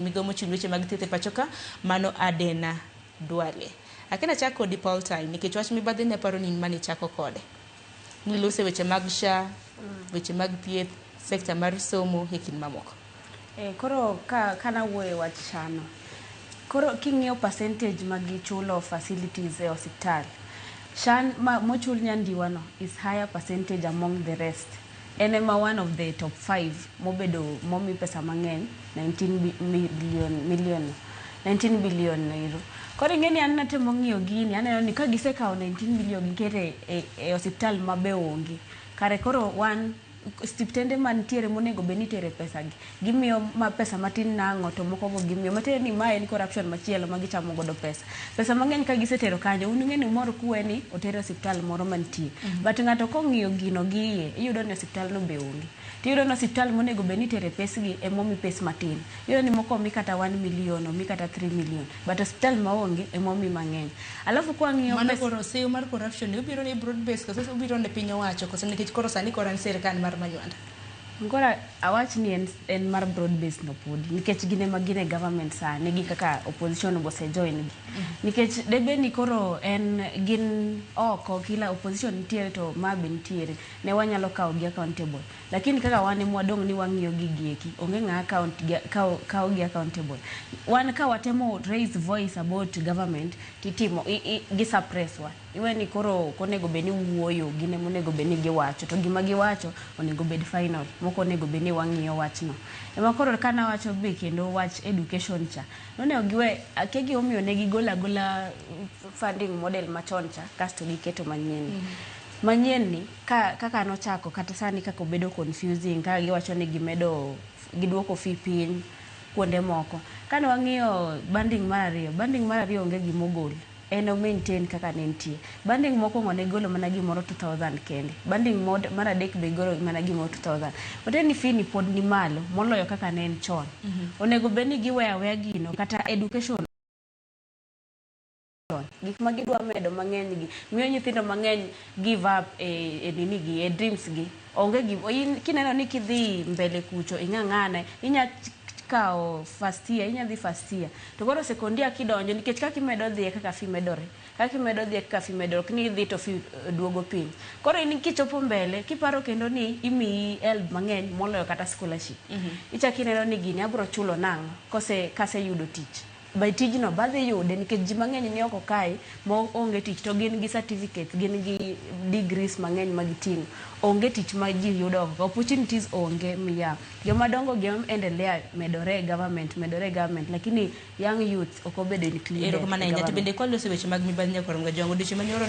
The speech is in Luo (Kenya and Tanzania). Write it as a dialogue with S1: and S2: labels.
S1: Migawo mochung' weche mag thieth e pacho ka, mano Aden Duale. Akena chak kodi Paul Time nikech wach mibadhi ne paro ni in mane ichako kode. Nilose weche mag SHA, weche mag thieth, sekta mar somo e kind mamoko.
S2: Koro ka kanawuoyo e wach SHA no, koro king'iyo percentage ma gichulo facilities e osiptal, SHA ma mochul Nyandiwa no is higher percentage among the rest. En ema one of the top 5 mobedo momi pesa mang'eny 19 billion million 19 billion ero. Koro ing'e ni an natemo ng'iyo gini aneno ni ka gisekawo 19 billion gikete e osiptal ma be onge. Kare koro wan osiptende mantiere monego bed ni itere pesa gi gimiyo ma pesa matin nang'o to moko go gimiyo matiende ni mae en corruption machielo ma gichamo godo pesa. Pesa mang'eny ka gisetero kanyo un ing'e ni umor kuwe ni oter e osiptal moro mantie. But ng'ato kong'iyo gino gi iye iyudo ni osiptal no be onge. Tiyudo ni osiptal monego bed ni itere pesgi emomi pes matin. Iyudo ni moko omi kata 1 million omi kata 3 million but osiptal maonge emomi mang'eny. Alafu kwang'iyo
S1: Mano koro seyo mar corruption ni obiro ne broad base koso obiro ne piny owacho koso nikech koro sani koro en sirkal mar Manywanda.
S2: Koro awach ni en mar broad base no podi nikech gin ema gin e government sani gi kaka opposition go ose join gi. Nikech debe ni koro en gin oko kila opposition nitiere to ma be nitiere ne wanyalo kawo gi accountable. Lakini kaka wan ema wadong' ni wang'iyo gigi eki onge ng'a account kawo gi accountable. Wan ka watemo raise voice about government titimo gi suppress wa. Iwe ni koro ok onego bed ni wuoyo gin ema onego bed ni giwacho to gima giwacho onego bed final mok onego bed ni wang'iyo wachno. Ema koro kanawacho be kendo wach education cha nonego giwe akia gimomiyo ne gigolo agola funding model machon cha kasto giketo manyien. Manyien ni kaka nochako kata sani kaka obedo confusing kaka giwacho ni gimedo giduoko fee piny kuonde moko. Kane wang'iyo banding mar ariyo, banding mar ariyo onge gimogol. En o maintain kaka ne nitie. Banding mokwongo ne golo mana gimoro 2000 kende. Banding mar adek be golo mana gimoro 2000. Matiende ni fee ni pod ni malo moloyo kaka ne en chon. Onego bed ni giweyo aweya gino kata education gik ma gidwa medo mang'eny gi miyo nyithindo mang'eny give up e nini gi e dreams gi. Onge gi in kineno ni kidhi mbele kucho ing'ang'ane inya kawo first year inya dhi first year to koro second year kidonjo nikech kaka imedo dhi e kaka fee medore kaka imedo dhi e kaka fee medore ok ni idhi to fee duogo piny. Koro in kichopo mbele kiparo kendo ni imiyi help mang'eny moloyo kata scholarship. Ichako ineno ni gini abiro chulo nang'o kose kaseyudo tich. By tijno badhi yude nikech ji mang'eny ni oko kae ma onge tich to gin gi certificates gin gi degrees mang'eny ma giting'o. Onge tich ma ji yudo oko opportunities onge miya. Joma dongo gi endelea medore e government medore e government lakini young youth ok obedo included
S1: Erokamano
S2: e
S1: ahinya. To
S2: government.
S1: bende kwaloso weche mag mibadhi nyakwar Mgajwang' odiochieng' manyoro